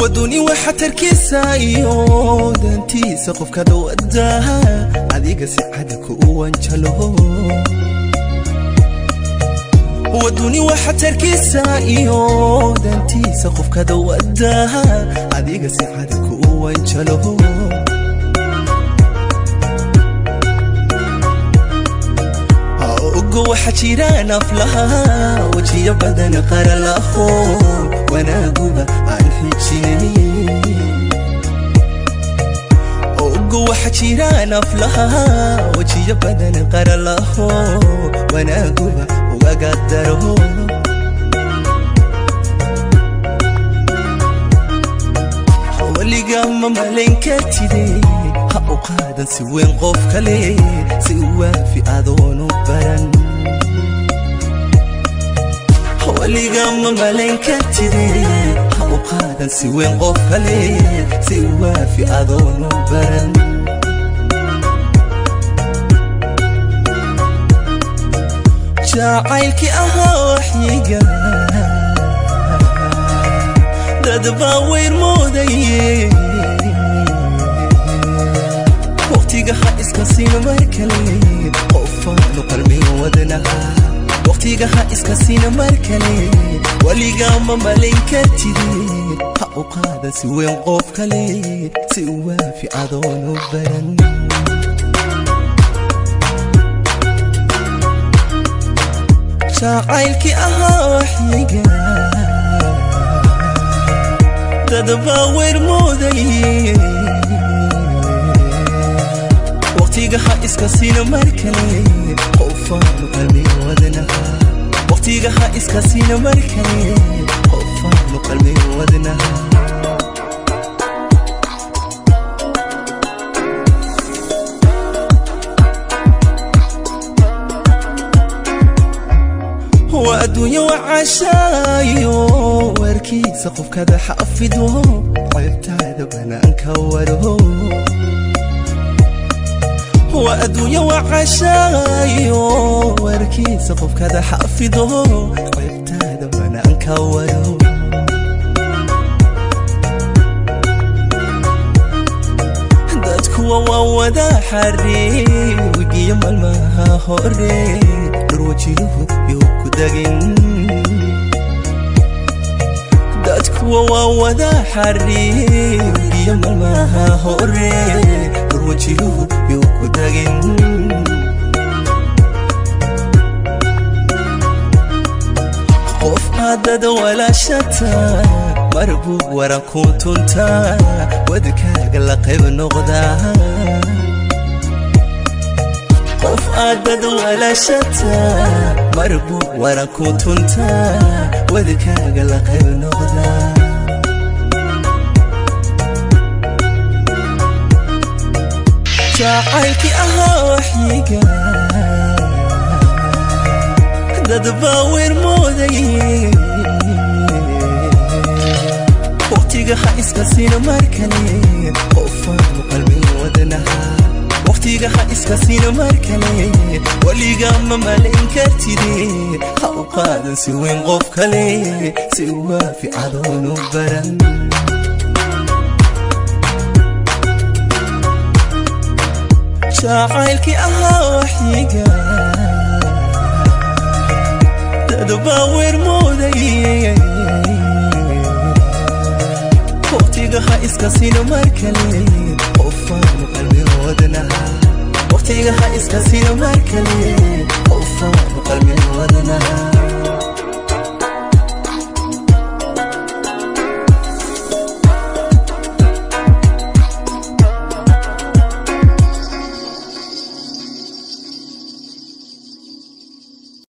Waduni waxa tarkiisa iyo dantiisa qofka dawada adiga si cad ku wanjalo. Waduni waxa tarkiisa iyo dantiisa qofka dawada adiga si cad ku wanjalo. Ogo waxa jira naflaha wajiyo badan qaralaho wanaaguba aan xijinay. Ogo waxa jira naflaha wajiyo badan qaralaho wanaaguba ugaga daro. Waliga ma malayn kartide ha u qaadan si weyn qof kale si waafi adoon u baran. Waliga ma malayn kartide ha u qaadan si weyn qof kale si waafi adoon u baran. Jacaylkii ahaa waxyiga dad baa weyr moodaye, waqtiga ha iska siina mar kale qofaanu qalmin wadnaha. Waqtiga ha iska siina mar kale, waliga ma malayn kartide ha u qaadan si weyn qof kale si waafi adoon u baran. Jacaylkii ahaa waxyiga dad baa weyr moodaye, waqtiga ha iska siina mar kale qofaanu qalmin wadnaha. Waqtiga ha iska siina mar kale qofaanu qalmin wadnaha. Waa adduunyo wacashaayo warkiisa qofkada xafido ceebtaada banaanka waro. Waa adduunyo wacashaayo warkiisa qofkada xafido ceebtaada banaanka waro. Dadkuwa waa wada xariir wejiyo maalmaha hore dhurwajiluhu yuu ku dagin. Dadkuwa waa wada xariir wejiyo maalmaha hore dhurwajiluhu yuu ku dagin. Qof aadad walaashata marbuu waran ku tuntaa wadkaaga la qayb noqdaa. Qof aadad walaashata marbuu waran ku tuntaa wadkaaga la qayb noqdaa. Jacaylkii ahaa waxyiga dad baa weyr moodaye, waqtiga ha iska siina mar kale qofaanu qalmin wadnaha. Waqtiga ha iska siina mar kale, waliga ma malayn kartide ha u qaadan si weyn qof kale si waafi adoon u baran. Jacaylkii ahaa waxyiga dad baa weyr moodaye, waqtiga ha iska siina mar kale qofaanu qalmin wadnaha. Waqtiga ha iska siina mar kale qofaanu